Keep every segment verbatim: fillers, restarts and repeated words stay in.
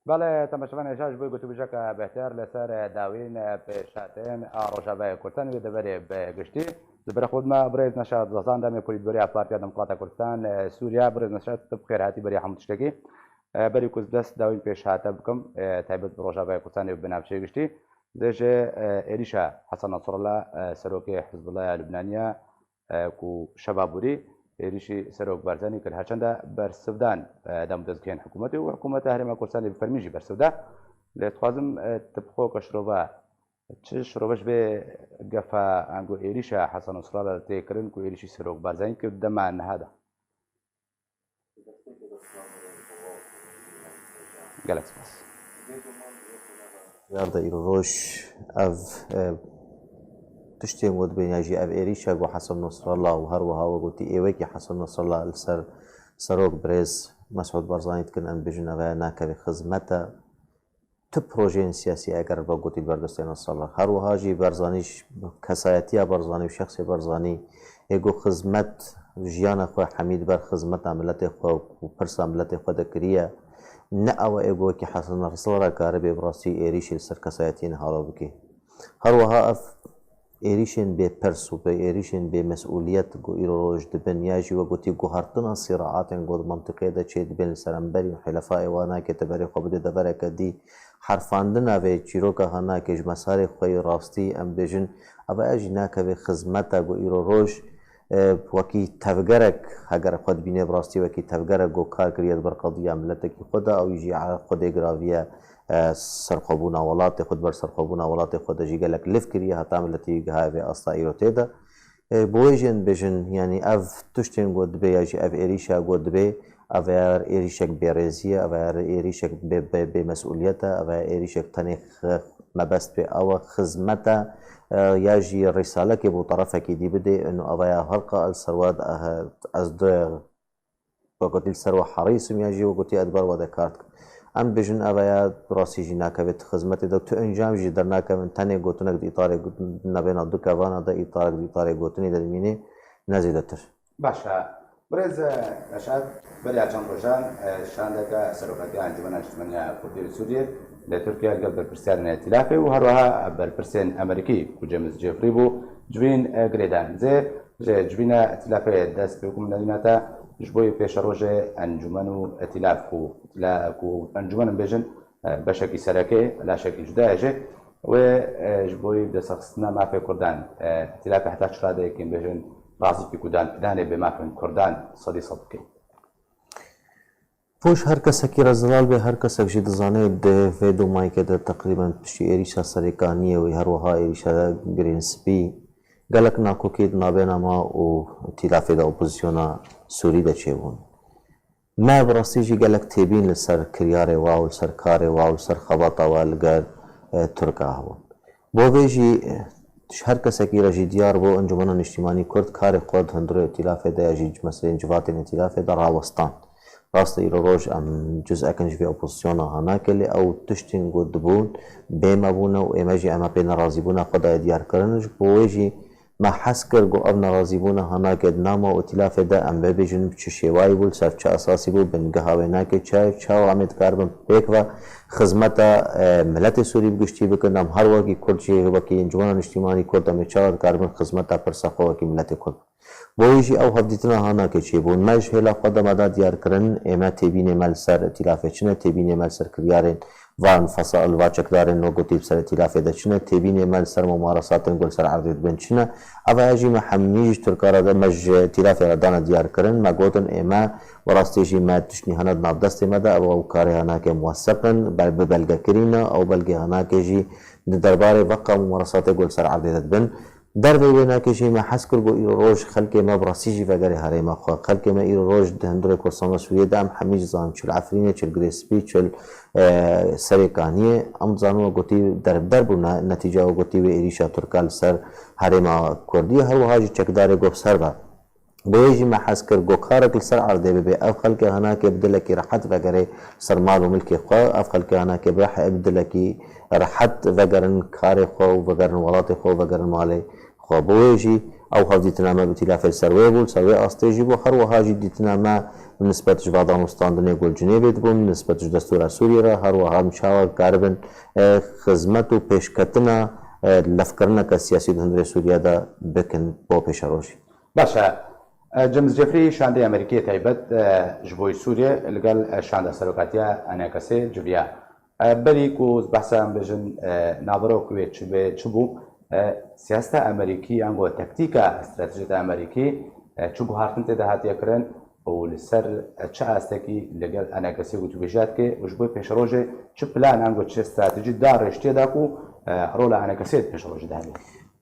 Belê, temaşevanê hêja, ji bo gotûbêjeke bêhtir li ser dawîn pêşhatên a Rojavayê Kurdistanê wê deverê bi giştî. Li ber xwe me birêz Neşat Zazan, demê kulîdberiya Partiya Demokrata Kurdistan, e, Sûriye. Birêz Neşat, tu bi xêr hatî beriya hemû tiştekî. E, berî ku ez dest dawîn pêşhate bikim, e, taybet bi Rojavayê Kurdistanê û bi navçeyê giştî, dê ji, e, êrîşa Hesen Nasrallah, e, serokê Hizbullahê ya Lubnaniya, e, ku şeva borî êrîşî Serok Barzanî kir. Herçende bersivdan, e, dem û dezgehên hikûmetê û hikûmeta Herêma Kurdistanê bi fermî jî bersiv da. Lê dixwazim, e, tu bi xwe weke şirova, çi şirove ji vê gefa ango êrîşa Hesen Nasrallah tê kirin ku êrîşî Serok Barzanî kir dema niha de? Gelek spas. Diyar de îro roj ev, e, tiştên ku dibên ya jî ev êrîşa ku Hesen Nasrallah û her wiha we gotî êwekî Hesen Nasrallah li ser serok birêz Mesûd Barzanî dikin, em bêjin ev e nakevê xizmete tu projeyên siyasî eger ba gotî li ber destê Nasrallah. Her wiha jî Barzanî ş-, kesayetiya Barzanî û şexsê Barzanî ê ku xizmet jiyana xwe hemî di ber xizmeta miletê xwe û pirsa miletê xwe de kiriye. Ne ew e ê ku wekî Hesen Nasrallah karibe bi rastî êrîşî li ser kesayetiyên halo bike. Her wiha ev êrîşên bêpirs û bê êrîşên bêmesûliyet ku îro roj dibin ya jî we gotî guhartina sîraatên ku di mentiqê de çê dibên li seramberî û hêlefa ê wa nake teberê xwe bide devereke dî. Herfandina vê çîroka hanakê ji mesarê xwe yê rastî em bêjin, ev e jî nakeve xizmeta ku îro roj, e, wekî tevgerek, heger xwe dibîne bi rastî wekî tevgerek ku kar kiriye di ber qediya miletekî xwe de, ew jî xwedê giraviye, e, serxwebûna welatê xwe, di ber serxwebûna welatê xwe de jî gelek liv kiriye, heta miletî gihaye vê asta îro tê de. E, bi wê jî em dibêjin, yanî ev tiştên ku dibê ya jî ev êrîşa ku dibê, ev ya êrîşek bêrêzî ye, ev ya êrîşek bê, bê, bêmesûliyet e, ev ya êrîşek tenê x-, mebest pê ew e, xizmet e, e, ya jî rîsalekê bo terefekî dî bidê, û ev ya herqa li ser we de, e, ez di Wekî li ser we herîs im ya jî wekî ez ber we de kar dikim. Em bêjin ev ya rastî jî nakeve di xizmetê de, tu encam jî dernakevin, tenê gotinek di îtarê got-, nebêna du kevana de îtarek di îtarê gotinê de dimîne, ne zêdetir. Baş e. Birêz, e, Reşad, beriya çend rojan, e, şandeke Serokatiya Encûmena Niştimaniya Kurdî li Sûriyê li Tirkiye li gel berpirsiyarên îtîlafê û herweha berpirsên Amerîkî ku James Jeffrey bû, civîn, e, girêdan. Zê Ji civîna îtîlafê dest pê ku miletî nate, ji bo yê pêşerojê encûmen û îtîlaf ku îtîla-, ku encûmen em bêjin, e, beşekî sereke, laşekî cuda ye jê, wê, e, ji bo yê destexistina mafê Kurdan, e, îtîlafê heta çi radeyekê em bêjin razî pê ku dan, danê bê mafên Kurdan sedî sed bike. Pûş her kesekî re zelal be, her kesek jî dizane di vê domayekê de teqrîben piştî êrîşa Serêkaniyê û her wiha êrîşa Girên Spî gelek nakokî di nabêna me û îtîlafê de, opozisyona Sûrî de çêbûn. Me bi rastî jî gelek têbîn li ser kiryarê wa û li ser karê wa û li ser xebata wa li gel, e, Tirka hebûn. Bo vê jî, e, ji her kesekî re jî diyar bû, Encûmena Niştîmanî Kurd karê xwe di hundirê îtîlafê de ya jî meselên civatên îtîlafê de rawestan. Rast e, îro roj em cuz'ekin ji vê opozisyona hanake, lê ew tiştên ku dibûn bê me bûne û ême jî eme pê nerazîbûna xwe daye diyarkirin. Ji bo wê jî me hez kir ku ev nerazîbûna hanake di nav me û îtîlafê de em bibêjin bi çi şêwayî bû, li ser çi esasî bû, bingeha wê nake çi ye, çawa em ê dikaribin pêk ve xizmeta, e, miletê Sûrî bi giştî bikin. Em her wekî Kurd jî, wekî Encûmena Niştîmanî Kurd, em ê çawa dikaribin xizmeta pirsa xwe wekî miletê Kurd bikin. Bo wê jî ew hevdîtina hanake çêbûn. Me ji hêla xwe de me da diyarkirin, ê me têbînê me li ser îtîlafê çi ne, têbînê me li ser kiryarên van fesa-, li va çekdarên no gotî bi ser îtîlafê de çi ne, têbînê me li ser mumaresatên ku li ser erdê dibin çi ne. Eva ya jî me hemî ji Tirka re de, me ji îtîlafê re dane diyarkirin. Me gotin ê me bi rastî jî me tiştnî hene di nav destê me de, ew, ew karê hanake muweseq in, bel-, bi belge kirî ne, ew belgê hanake jî di derbarê veqa mumaresatê ku li ser erdê de dibin. Derveyî wê nake jî me hez kir ku îro roj xelkê me bi rastî jî vegerê herêma xwe. Xelkê me îro roj di hundirê Kurdistana Sûriyê de em hemî jî zanin, çi li Efrînê, çi li Girê Spî, çi li, e, Serêkaniyê. Em dizanin we gotî der bi der bû ne-, netîca we gotî wê êrîşa Tirka li ser herêma Kurdî. Her wiha jî çekdarê ku bi ser ve. Bo wê jî me hez kir ku karek li ser erdê bibe, ev xelkê hanake bi dilekî rehet vegerê ser mal û milkê xwe, ev xelkê hanake bi reh-, bi dilekî rehet vegerin karê xwe û vegerin welatê xwe û vegerin malê xwe. Bo wê jî Ew hevdîtina me bi tîlafê li ser wê bû, li ser wê astê jî bû. Her wiha jî dîtina me bi nisbet ji va danûstandinê ku li Cinêvê dibûn, bi nisbet ji destûra Sûriyê re, her wiha em çawa dikaribin, e, xizmet û pêşketina, e, levkirineke siyasî di hundirê Sûriye de bikin bo pêşerojê. Baş e. E, James Jeffrey, şandê Amerîkiyê taybet, e, ji bo Sûriyê li gel, e, şanda serokatiya ENKSê civiya. E, berî ku behsa em bêjin, e, naverok wê çi bê, çi bû, e, siyaseta Amerîkî, yango taktîka, stratejiyeta Amerîkî, e, çi guhartin tê de hatiye kirin û li ser, e, çi astekî li gel ENKSê gotûbêjiya dike û ji bo pêşerojê çi plan, yango çi stratejî da rêştiyê de ku, e, rola ENKSê di pêşerojê de hebe?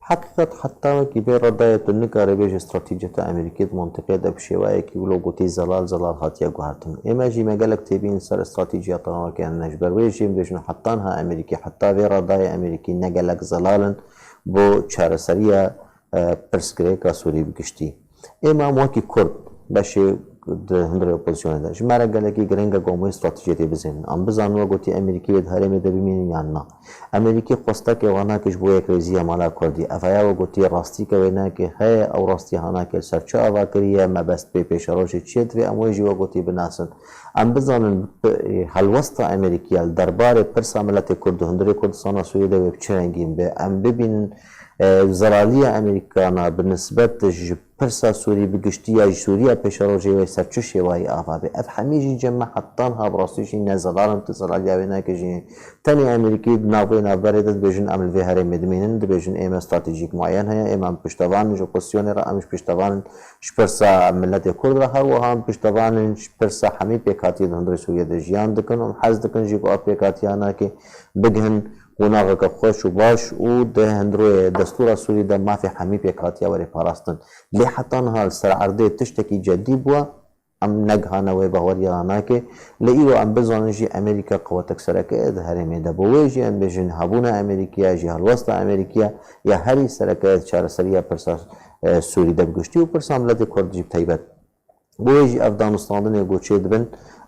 Heqîqet, heta wekî vê re daye tu nikarî bêjî stratejiyeta Amerîkî di mintîqê de bi şêweyekî wilo gotî zelal zelal hatiye guhertin. Ême jî me gelek têbîn li ser stratejiyeta weke hene. Ji ber wê jî em bêjin heta niha Amerîkî, heta vê re daye Amerîkî ne gelek zelal in bo çareseriya, e, pirsgirêka Sûrî bi giştî. Ême em wekî Kurd, beşê di hundirê opozisyonê de, ji me re gelekî giring e ku em wê stratejiyê tê bizînin. Em bizanin we gotî Amerîkî wê di herêmê de bimînin yan na. Amerîkî xwestekê wan nake ji bo yekrêziya mala Kurdî. Ev heya we gotî rastîke wê nake, heye ew rastiya ha nake li ser çi ava kiriye, mebest pê pêşerojê çi ye, divê em wê jî we gotî binasin. Em bizanin, p-, helwesta Amerîkiya li derbarê pirsa miletê Kurd û hundirê Kurdistana Sûriyê de wê bi çi rengîn be. Em bibînin, e, zelaliya Amerîkana bi nisbet ji pirsa Sûrî bi giştî ya ji Sûriya pêşerojê wê ser çi şêwayî ava be. Ev hemî jî cem me heta niha bi rastî jî ne zelal in, tu zelaliya wê nake jî. Tenê Amerîkî di nav vê navberê de dibêjin, em li vê herêmê dimînin, dibêjin ême stratejîk mueyen heye, ême em piştevan in ji opozisyonê re, em ji piştevan in ji pirsa miletê Kurd re, her wiha em piştevan in ji pirsa hemî pêkhatiyê di hundirê Sûriyê de jiyan dikin û em hez dikin jî ku ev pêkhatiya nake bigihin qonaxeke xweş û baş û di hundirê destûra Sûrî de mafê hemî pêkhatiya were parastin. Lê heta niha li ser erdê tiştekî cedî bûye, em negihane wê baweriyana nake. Lê îro em bizanin jî Amerîka qewetek sereke ye di herêmê de. Bo wê jî em bêjin hebûna Amerîkiya jî helwesta Amerîkiya ya herî sereke ye di çareseriya pirsa, e, Sûrî de bi giştî û pirsa miletê Kurd jî bi taybet. Bo wê jî ev danûstandinê ku çêdibin,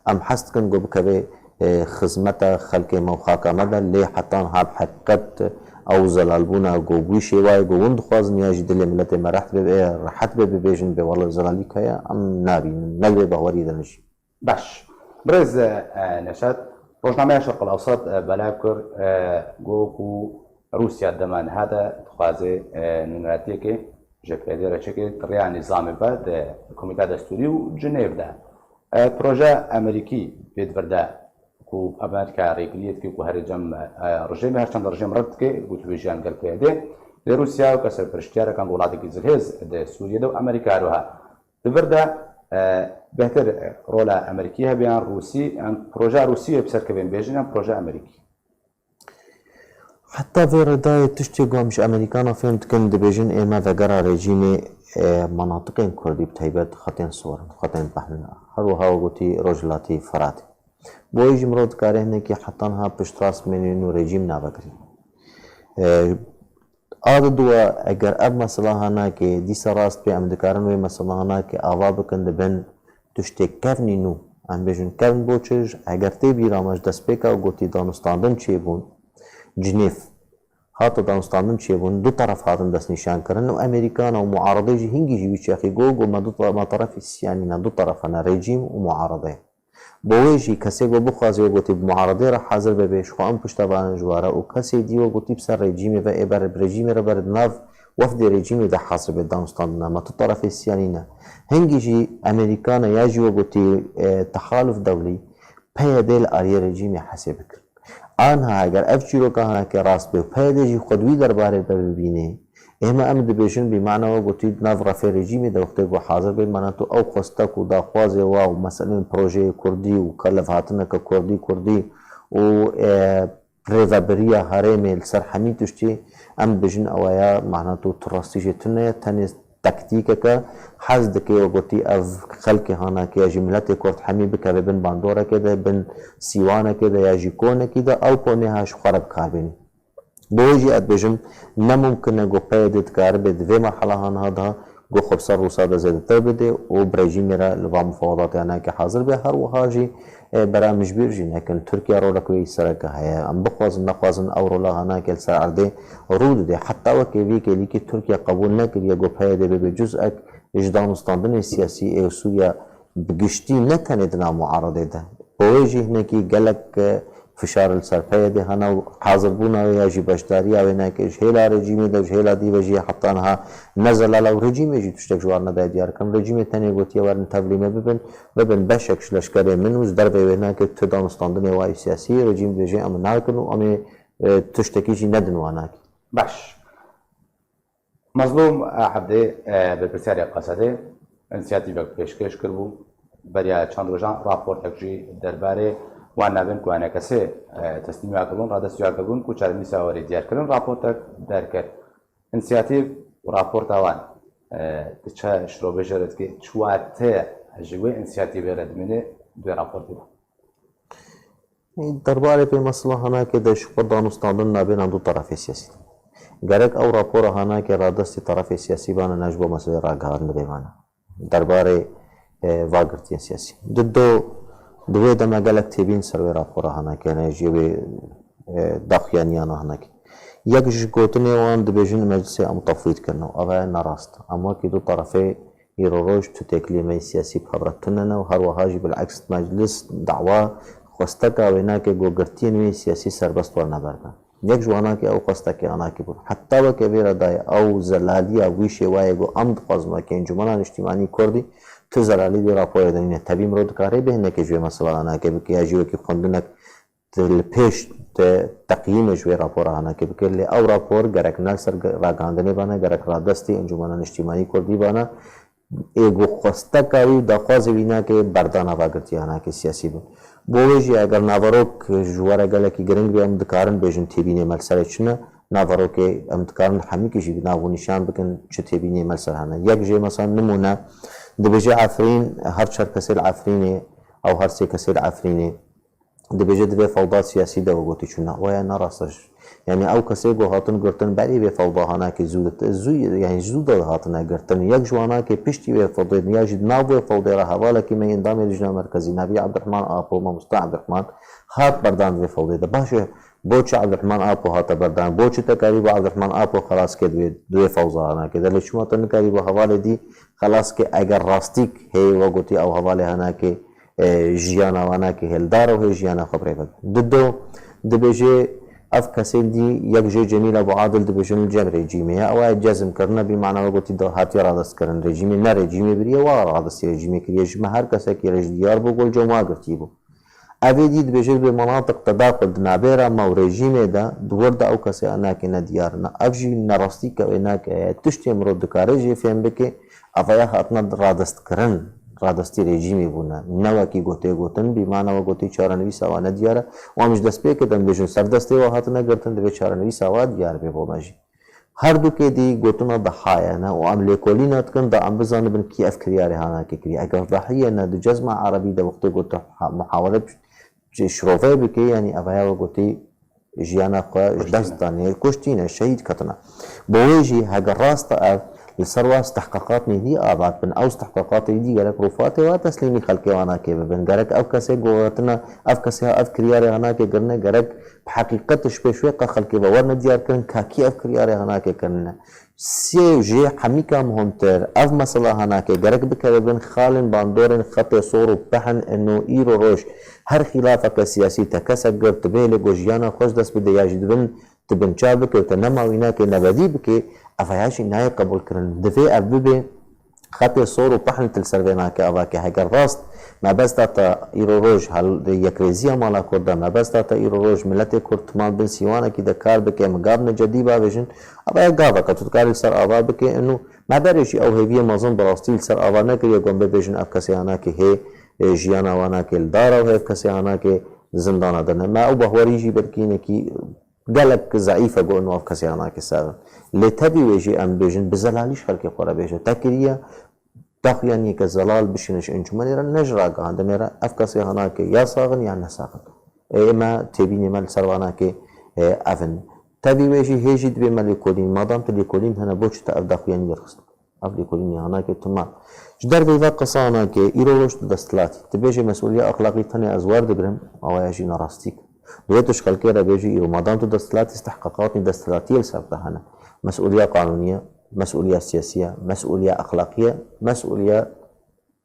em hez dikin ku bikeve, e, xizmeta xelkê me û xaka me de, lê heta niha bi heqîqet ew zelalbûna ku bi wî şêwayê ku hûn dixwazin ya jî dilê miletê me reht be, e, rehet be bibêjin bê wele zelalîk heye, em nabînin, ne li vê baweriyê de ne jî. Baş. Birêz, e, Neşat, rojnameya Şerq el Ewsat, e, belav kir, e, got ku Rûsya dema niha de dixwaze, e, nûneratiyekê ji P Y D re çêke di rêya nîzamê ve di Komîta Destûrî û Cinêv de. E, proje Amerîkî pê di vir de ku Amerîka rêgiriyê dike ku herê cem, e, rejîmê, her çend rejîm red dike, gotûbêjiyan gel P Y D. Lê Rûsya weke serpiriştiyarekan di welatekî zilhêz di Sûriyê de û Amerîka her wiha. Di vir de, e, bêhtir, e, rola Amerîkî hebe yan Rûsî, yan projeya Rûsî wê bi ser kevên bêjin yan projeya Amerîkî? Heta vê re dayê tiştê ku em ji Amerîkana fêm dikin, dibêjin ê me vegera rejîmê, e, menatiqên Kurdî bi taybet xetên siwar in, xetên behnina. Her wiha we gotî Rojhilatî Firatê. Bo wê jî mirov dikare hinekî heta niha piştrast bimîne û rejîm navekirî. E, A diduwa, eger ev mesela ha nake, dîsa rast pê em dikarin wê mesela ha nake ava bikin di bin tiştê kevnî nû. Em bêjin kevn bo çi? Eger tê bîra me ji destpêka gotî danûstandin çêbûn, Cinêv hate danûstandin çêbûn, du teref hatin destnîşan kirin û Amerîkana û muaredê jî hingî jî wî çaxî got, got me du te-, me terefî siyanî ne, du teref hene, rejîm û muarede. Bo wê jî kesê ku bixwaze wê gotî bi muaredê re hazir bebe, ji xwe em piştevan in ji we re û kesê dî wê gotî bi ser rejîmê ve ê ber bi rejîmê re ber di nav wefdê rejîmê de hazir be danûstandina me tu terefê siyanî ne. Hingî jî Amerîkana ya jî wê gotî, e, tehaluf dewlî P Y D li aliyê rejîmê hesê bikir. Anha eger ev çîroka hinekê rast be û P Y D jî xwe di wî derbarê de bibîne, Ême em dibêjin bî mana we gotî di nav refê rejîmê de wextê ku hazir bê, mana tu ew xwestek û daxwazê we û meselên projeyê kurdî û ke levhatineke kurdî kurdî û, e, rêvebiriya herêmê li ser hemî tiştî em dibêjin ew ya mana tu tu rastî jê tune ye, tenê taktîkeke hez dike we gotî ev xelkê hanake ya jî miletê kurd hemî bikeve bin bandorekê de, bin sîwanekê de ya jî konekî de ew konê ha ji xwe re bi kar bînin. Bo wê jî ez dibêjim, ne mumkin e ku P Y D dikaribe di vê merhela ha niha de ku xwe bi ser Rûsa de zêdetir bide û bi rejîmê re li van mufawedatiya nake hazir be. Her wiha jî Ê, bera mijbîr jî nekin. Tirkiye rolek wê sereke heye. Em bixwazin, nexwazin ew rola hanakê li ser erdê rû dide. Heta wekê vî kêlîkî Tirkiye qebûl nekiriye ku P Y D bibe cuzek ji danûstandinê siyasî ê Sûriye bi giştî ne tenê di nav muaredê de. Bo wê jî hinekî gelek, e, fişar li ser P Y D hene û hazirbûna wê ya jî beşdariya wê neke ji hêla rejîmê de, ji hêla dî ve jî heta niha ne zelal e û rejîmê jî tiştek ji wan nedaye diyar kirin. Rejîmê tenê gotiye werin tevlî me bibin, bibin beşek ji leşkerê min û ji dervê wê neke tu danûstandinê wa yî siyasî, rejîm dibêje em nakin û em ê, e, tiştekî jî nedin wan nake. Baş. Mezlûm Ebdê, e, berpirsyarê Qesedê, însiyatîvek pêşkêş kiribû. Beriya çend rojan raportek jî derbarê wan navên ku enekesê, e, teslîmiya kirbûn, radestîya kirbûn ku çarnivîsa werê diyarkirin raportek derket. Însiyatîv û raporta wan, e, diçe şirobêjê re dike, çi wate ji wê însiyatîvê re dimîne di wê raportê de? Derbarê vê mesela hanakê de ji xwe danûstandin nabêna du terefê siyasî. Gerek ew rapora hanakê radestî terefê siyasî bane ne ji bo meselê ragihandinê bane. Derbarê, e, vagirtiyên siyasî. Di do, di wê de me gelek têbîn ser wê rapora hanakê, ne jî wê, e, daxuyaniyana hanakê. Yek ji gotinê wan dibêjin meclisê em tefwît kirin û ava ne rast. Em wekî du terefê Îro roj tu têkiliyê me yê siyasî bi hev re tune ne û her wiha jî bileks meclis dawa xwesteka wê nake ku girtiyên wê yê siyasî serbest werne ber be. Yek ji wanakê ew xwestekê anakî bûn. Heta weke vê re daye ew zelaliya wî şêwayê ku em dixwazin weke Encûmena Niştîmanî Kurdî tu zelalî di raporê de nîne. Tevî mirov dikare bê hinekê ji wê mesela anakê bike ya jî wekî xwendinek Te li pêş te teqyîmê ji wê rapora hanakê bike, lê ew rapor gerek ne li ser ge-, ragihandinê bane, gerek radestî Encûmena Niştîmanî Kurdî bane, ê ku xwesteka wî û daxwazê wî nake berdana vagirtiya hanakê siyasî bin. Bo wê jî eger naverok ji we re gelekî giring be, em dikarin bêjin têbînê me li serê çi ne, naverokê em dikarin hemîkî jî bi nav û nîşan bikin çi têbînê me li ser hene. Yek jê mesela nimûne dibêje Efrîn, her çar kesê li Efrînê, ew her sê kesê li Efrînê, Dibêje di vê fewda siyasî de we gotî çûna. Waya ne rast e. Yanî ew kesê ku hatin girtin berî vê fewda hanakê zû de, zû, yanî zû de hatine girtin. Yek ji wanakê piştî vê fewdê ya jî di nav wê fewdê re hevalekî me yê endamê Lijna Merkezî navî Ebdurehman Apo, mamoste Ebdurehman, hat berdan di vê fewdê de. Baş e, bo çi Ebdurehman Apo hate berdan? Bo çi te karî bo Ebdurehman Apo xelas kê di wê, di wê fewza hanakê de? Lê çima te nikarî bo hevalê dî xelas kê eger rastîk heye we gotî ew hevalê hanakê e, jiyana wana ke hêldar û hê jiyana xwe bi rê ve. Di do, dibêje, ev kesên dî yek jê Cemîl Ebû Adil dibêjin li cem rejîmê ye. Ew ê cezm kirine bî mana we gotî da hatiye radestkirin rejîmê. Ne rejîmê biriye, wa radestî rejîmê kiriye. Ji me her kesekî re ji diyar bû, gol cem wa girtî bû. Ev ê dî dibêje bi manatiq tedaqul di nabêra me û rejîmê de di wir de ew kesê nake ne diyar ne. Ev jî nerastî ke wê nake. Tiştê mirov dikare jê fêm bike, Avaya hatine radestkirin, radestî rejîmê bûne. Ne wekî gotê gotin, bîmane we gotî çarenivîsa wa nediyar e. Û em ji destpêkê de em bêjin ser destê we hatine girtin, divê çarenivîsa wa diyar bê bo me jî. Her du kê dî gotina Dehayê ne û em lêkolîna dikin da em bizanibin kî ev kiryarê hanakê kiriye. Eger Dehayê ne di cezma erebî de wextê gote ha-, muhawele ji şirove bike, yanî evaya we gotî jiyana xwe ji dest danê, kuştîne, şehîd ketine. Bo wê jî heger rast e ev, li ser wan stehqaqat nêdî avat bin, ew stehqaqatê dî gerek rûfatê wa teslîmî xelkê wana kê bibin. Gerek ev kesê gotina, ev kesê ev kiryarê wana kê kirine, gerek bi heqîqet ji pêş wê qe xelkê ve werne diyar kirin, ka kî ev kiryarê wana kê kirine. Sê jê hemîka muhimtir, ev mesela hanake gerek bikeve bin xalên bandorên xetê sor û pehn ino îro roj her xîlafeke siyasî te kesek girt, dibê lê ku jiyana xwe ji dest bide ya jî dibin, tu binçav bike û te nema wînakê nebedî bike, ev heya jî nayê qebûlkirin. Divê ev bibe xetê sor û pehn til ser vê nake avake. Heger rast mebesta te îro roj hel-, yekrêziya mala Kurd e, mebesta te îro roj miletê Kurd timam bin sîwanekî de kar bike, em gav necedî bavêjin, ava ya gaveke tu dikarî li ser ava bike, inu me berê jî ew hêviyê mezin bi rastî li ser ava nekiriye, ku em bibêjin ev kesê hanakê hê, e, jiyana wan nake li dar e û hê ev kesê hanakê di zindana de ne. Me ew bahwerî jî belkî hinekî gelek zeîf e ku inu ev kesê hanakê ser in. Lê tevî wê jî em bêjin, bi zelalî ji xelkê xwe re bêje. Te kiriye, Daxuyaniyeke zelal bişîne ji encûmenê re, ne ji ragihandinê re, ev kesê hanake ya sax in ya ne sax in. Ê me têbînê me li ser vanakê, e, ev in. Tevî wê jî hê jî dibê me lêkolîn. Madam tu lêkolîn hene, bo çi te ev daxuyanî derxist? Ev lêkolînê hanakê tu ma. Ji derveyî ve qisa hanakê, îro roj tu desthilatî. Tu bêjê mesûliya exlaqî tenê ez werdigirim, awaya jî nerastîk. Divê tu ji xelkê re bêjî îro madam tu desthilatî, stehqeqatî desthilatiyê li ser te hene. Mesûliya qanûnî ye, mesûliya siyasî ye, mesûliya exlaqî ye, mesûliya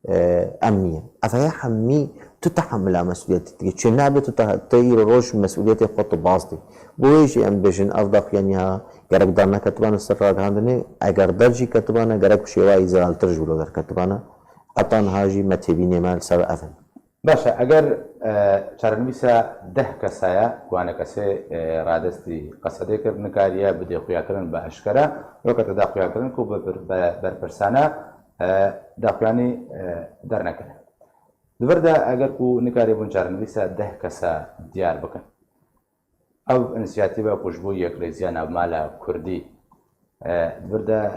e, emnî ye. Ev heye hemî tu tehemila mesûliyetê dike. Çi nebe tu te, tu îro roj mesûliyetê xwe tu baz dê. Bo wê jî em bêjin ev daxuyaniya gerek derneketibane ser ragihandinê, eger der jî ketibane, gerek bi şêwayî zelaltir ji wilo derketibane. Heta niha jî me têbînê me li ser ev in. Baş e, eger, e, çarenivîsa deh kesa ye, ku ane kesê, e, radestî qesedê kir, nikariye bidê xuyakirin bi eşkere, weke te da xuyakirin ku bi, bi, bi berpirsane e, daxuyanî, e, dernekeve. Di vir de eger ku nikarîbûn çarenivîsa deh kesa diyar bikin, ev însiyatîva ku ji bo yekrêziya navmala kurdî, e, di vir de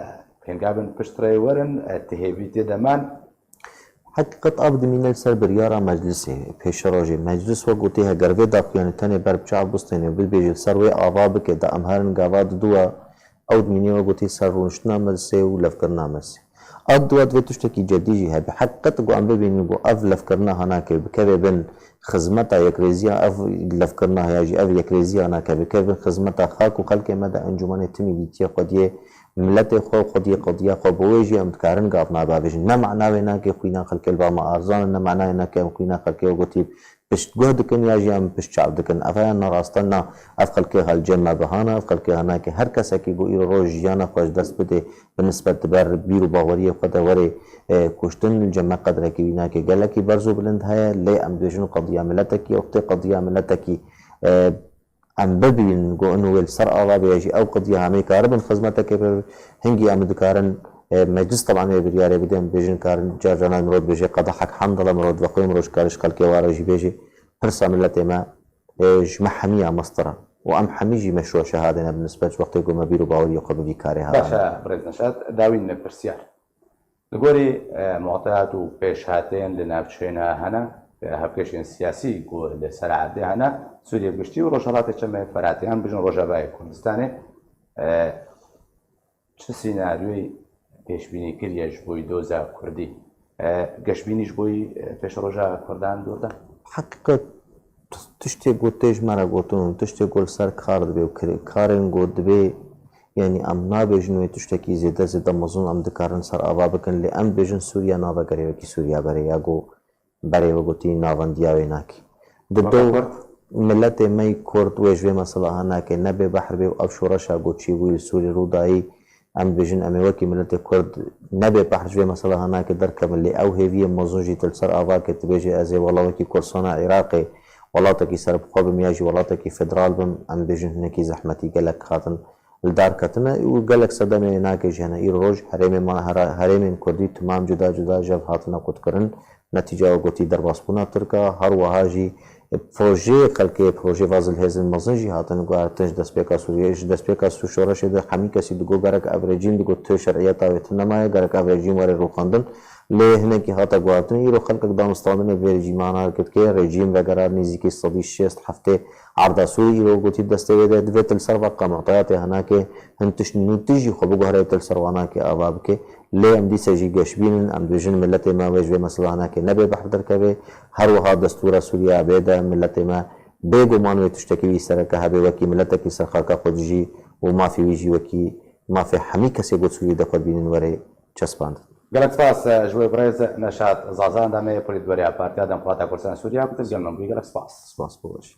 pêngabin pişt rê werin, e, ti hêvî tê de man. Heqîqet ev dimîne li ser biryara meclisê. Pêşerojê meclis wek gotî, heger vê daxuyanî tenê ber bi çav bistêne û bibêje li ser wê ava bike, da em herin gava diduwa, ew dimînê wek gotî ser rûniştina meclisê û levkirina meclisê. Ev diwa divê tiştekî cedî jî hebe. Heqîqet ku em bibînin ku ev levkirina hanake bikeve bin xizmeta yekrêziya, ev levkirina heya jî ev yekrêziya hanake bikeve bin xizmeta xak û xelkê me de encûmenê timî dîtiye xwediyê miletê xwe û xwediyê qediya xwe. Bo wê jî em dikarin gav nabavêjin. Ne mana wê nake xwîna xelkê li ba me arzan in, ne mana wê nake em xwîna xelkê wek gotî piştguh dikin ya jî em piştçav dikin. Ev heya ne rast e, na. Ev xelkê hal cem me bihana, ev xelkê hanake her kesekî ku îro roj jiyana xwe ji dest bidê, bi nisbet ber bîr û baweriyê xwe de were, e, kuştin, li cem me qedrekî wî nake. Gelekî berz û bilind heye, lê em dibêjin qediya miletekî, wextê qediya miletekî, e, em bibînin ku ino wê li ser ava bê, ya jî ew qediya hemê karibin xizmetekê bibin, hingî em dikarin, e, meclis teban wê biryarê bide, em dibêjin karin car caran mirov dibêje qeda hek hemdala mirov dibe xwe mirov ji kariş xelkê ware jî bêje pirsa miletê me, e, ji me hemiya mestir e û em hemî jî meşru şehadê ne bi nisbet ji wextê ku me bîr û baweriyê xwe bi vî karê Baş e, hatine. Birêz Neşat, dawîn me pirsiyar. Li gorî, e, mu'teyat û pêşhateyên li navçeyên hene, e, hevkêşên siyasî ku li ser erdê hene, Sûriye giştî û Rojhelatê Çemê Feratê, em bijin Rojavayê Kurdistanê, e, çi sînaryoyê pêşbînî kiriye ji bo doza Kurdî? E, geşbînî ji bo, e, pêşeroja Kurdan dûr de? Heqîqet, tiştê ku tê ji me re gotin û tiştê ku li ser kar dibe û kir-, karên ku dibê, yanî em nabêjin wê tiştekî zêde zêde mezin em dikarin ser ava bikin, lê em dibêjin Sûriye nabe gerê wekî Sûriye berê ya ku berê we gotî navendiya wê nake. Di Weke do Kurd? Miletê me yî Kurd wê ji vê mesela ha nake, ne bê behr bê û ev şoreşa ku çîbûyî li Sûrî rû dayî, em dibêjin em ê wekî miletê Kurd ne bê behr ji vê mesela ha nake derkevin, lê ew hêviyê mezin jî tu li ser ava ke tu bêjê ez ê wela wekî Kurdistana Iraqê welatekî serbixwe bim ya jî welatekî federal bim, em dibêjin hinekî zehmetî gelek hatin li dar ketine û gelek sedemê nake jî hene. Îro roj herêmê ma-, hera-, herêmên Kurdî timam cuda cuda jev hatine qutkirin. Netîca wek gotî derbasbûna Tirk a, her wiha jî projeyê xelkê, projeyê vazilhêzên mezin jî hatin guhertin ji destpêka Sûriyê. Ji destpêka Sû-, şoreşê de hemî kesî digot gerek ev rejîm digot tu şer'iyeta wê tune maye, gerek ev rejîm were rûxandin. Lê hinekî hate guhertin, îro xelkek danûstandinê vê rejîmana dike, rejîm vegera nêzîkî sedî şêst heftê erda Sûrî îro gotî destê wê de, divê tu li ser veqa mu'teyatê hinakê hin tişt nû tu jî xwe biguherê tu li ser wanakê ava bike. Lê em dîsa jî geşbîn in, em dibêjin miletê me wê ji vê mesela hinakê nebê behr derkeve. Her wiha destûra Sûriya bê de miletê me bêguman wê tiştekî wî sereke hebe wekî miletekî ser xaka xwe dijî û mafê wî jî wekî mafê hemî kesê ku Sûriyê de xwe dibînin were çespandin. Gelek spas, e, ji we birêz Neşat Zaza, endamê polîtbûrê ya Partiya Demokrata Kurdistan Sûriya ku tu li gel min bûyî. Gelek spas. Spas, baş.